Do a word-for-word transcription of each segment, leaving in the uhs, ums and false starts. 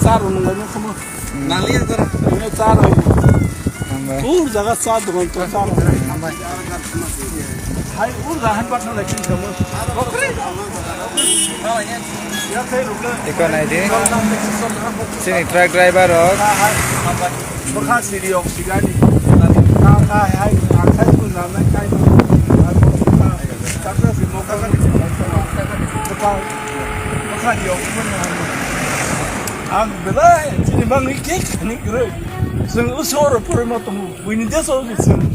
Charo nunglaino khomo. Nanglia jora. Ino charo. Hambai. Ur jaga cha dogan to charo. Hambai. Hai ur jaga han patna lai kin kamo. Ya khai rukla. Iko nai di. Sini truck driver rok. Hai. Bwkha siri yok sigani. Ka ka hai ang khai kun nam nai khai. Chakra si mokha kan. Bwkha. Bwkha yok. Ang belai chini bangwi kek khani kwrwi. Chwng usoro pore ma tongo. Buini deso chwng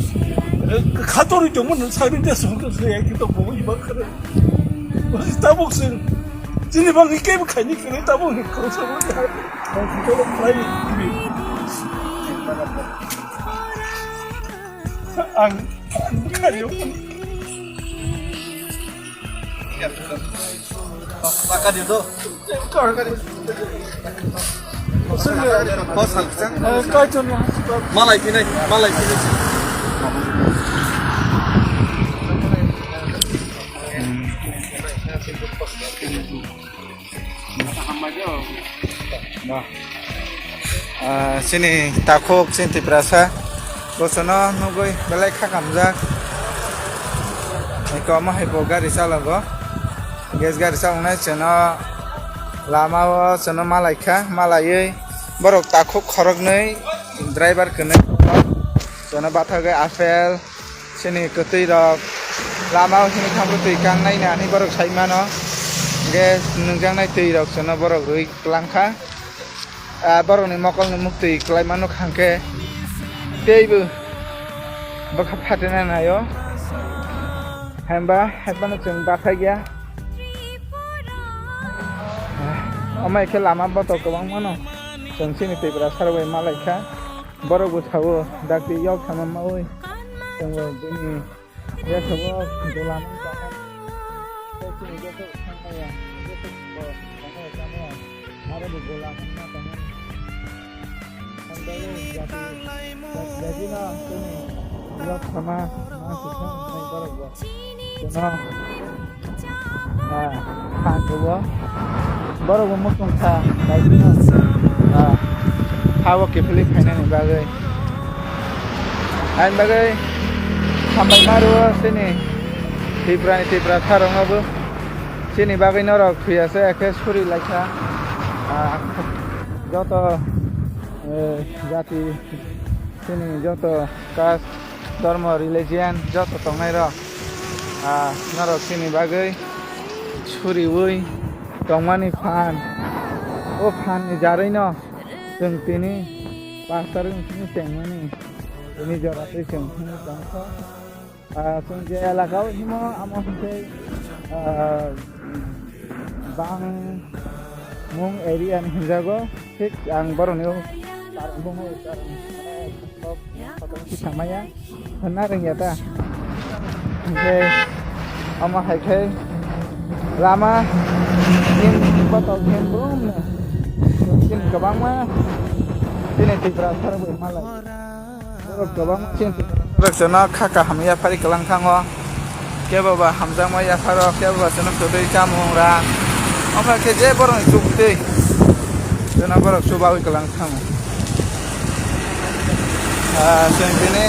khatorwi tongmano sakni deso khe ya kito bongwi ba kwrwi. Tabuk chwng chini bangwi kebo khaini kwrwi tabuk ni khoroksa bo khaini kwrwi. Ang ang khayo. Malai pinai, malai pinai. Bah. Ah, chini takhuk, chini Tiprasa. Bosono nugui belai kha kamjak. Eko omo hai bo gari chalogo. Gas gari chaloknai chwngno lama o chwngno malai kha, malaiwi borok takhuk khoroknwi driver kwnwi chwngno bathagwi apple, chini kwtwi rok lama o himwi thangkhe twi kang nai na hinwi borok sai mano. Hwnkhe nungjaknai twi rok chwngno borok rwi kwlang kha. Ah, borokni mokolni muktwi kwlaima nuk hwnkhe teibo bwkha phatina naio. Hemba haiphano chwng bathai ya. Ah, omo hai khe lama botok kwbang mano. Chwng chini Tiprasa rok bai malai kha. Borok bo sao dakti yok sama maui. Chwng bo bini Yasogo dola nang tongmani, tei chini jesa thangmaya, jesa bo thangmaya chamaya, aro bo dola nang ma tongmani. Ang bagwi jati, jati no chini yok sama ma sisang nai borok bo. Chwngno, ah, phan rwo. Borok bo muchung kha, daisino, ah, ha o kiphilwi phainani bagwi. Ani bagwi hambai ma rwo chini Tripura ni Tripura tharok no bo. Chini bagwi norok thwiya se khe suri lai kha. Ah, joto, eh, jati chini joto caste, dhormo, religion joto tongnai rok. Ah, norok chini bagwi suriwi tongmani phan. O phan ni jarwi no chwng tini pastor wng tini tengmani. Tini jora twi chwng thangwi tongkha. Ah, chwng je elaka o himo amo hwnkhe, ah, Bangmung area ni hinjago. Thik ang borokni o tarong bumung tarong, mane, kok, kok, kok, samaya. Hwnna rwngya ta. Hwnkhe omo hai khe lama in kotor khe brum no. Chini kwbangma chini Tripura sar bai malai. Borok kwbangma chini Tripura sar no kha kaham yaphari kwlang thango. Kebo ba hamjakma yapharo, kebo ba chwngno kwtwi chamung ra. Omo khe je borokni chukti. Chwngno borok chubawi kwlang thango. Ah, chwng tini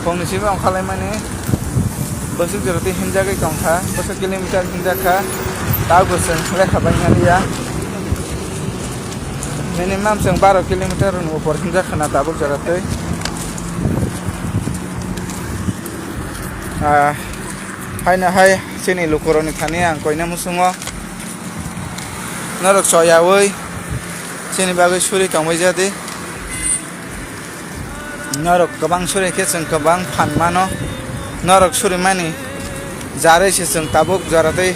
phungni simi ongkhalaimani bwswk jora twi himjagwi tongkha, bwswk kilometer himjakha, tabukbo chwng lekha baimaliya. Minimum chwng baro kilometer ni upor himjakha na tabuk jora twi. Ah, haino hai chini lukurokni thani ang koina muchungo. Norok choyaui chini bagwi suri tongbai jadi. Norok kwbang suri khe chwng kwbang phan mano. Norok suri mani jarwi se chwng tabuk jora twi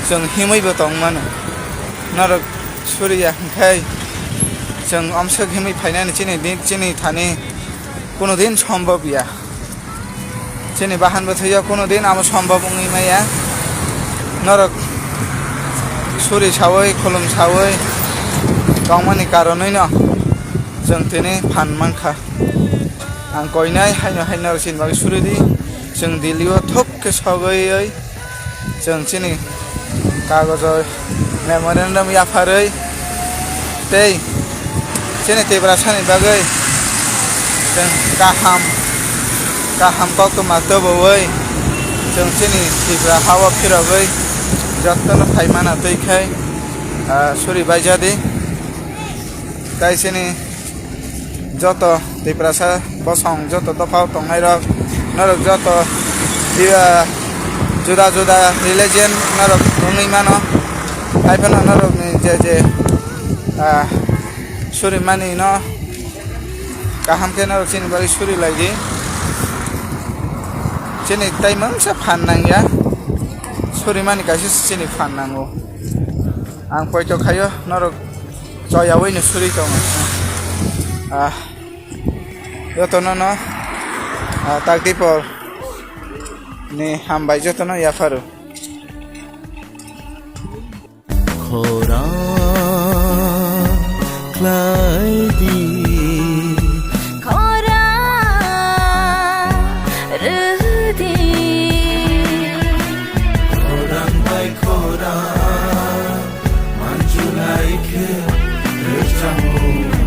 chwng himwi bo tong mano. Norok suriya hwnkhe chwng omswk himwi phainani chini din, chini thani kuno din sombobya. Chini bahan bwthwio kuno din amo sombop wngwi maya. Norok suri saui, khulum saui tongmani karonwino chwng tini phan mankha. Ang koinai haino hai norok chini bagwi suri di. Chwng Delhi o thok khe sogwi chwng chini kagojo Memorandum yapharwi tei chini Tiprasani bagwi chwng kaham, kaham koktwma tubuwi chwng chini Tripura ha-o phirogwi jotono phaimano twi khai, ah, suri baijadi. Tai chini joto Tiprasa bosong, joto dophao tongnairok, norok joto, ah, juda juda religion norok wngwi mano. Haiphano norokni je je, ah, surimani no kaham khe norok chini bagwi suri lai di. Chini tai mungsa phan nangya, surimani kaisa chini phan nango. Ang poito khaio norok choyawi no suri tongo. Ah, jotono no, ah, Takdipor ni hambai jotono yapharo. Khorang khlai di. Khorang rwdi. Khorang bai khorang manjulai khe rwchapmung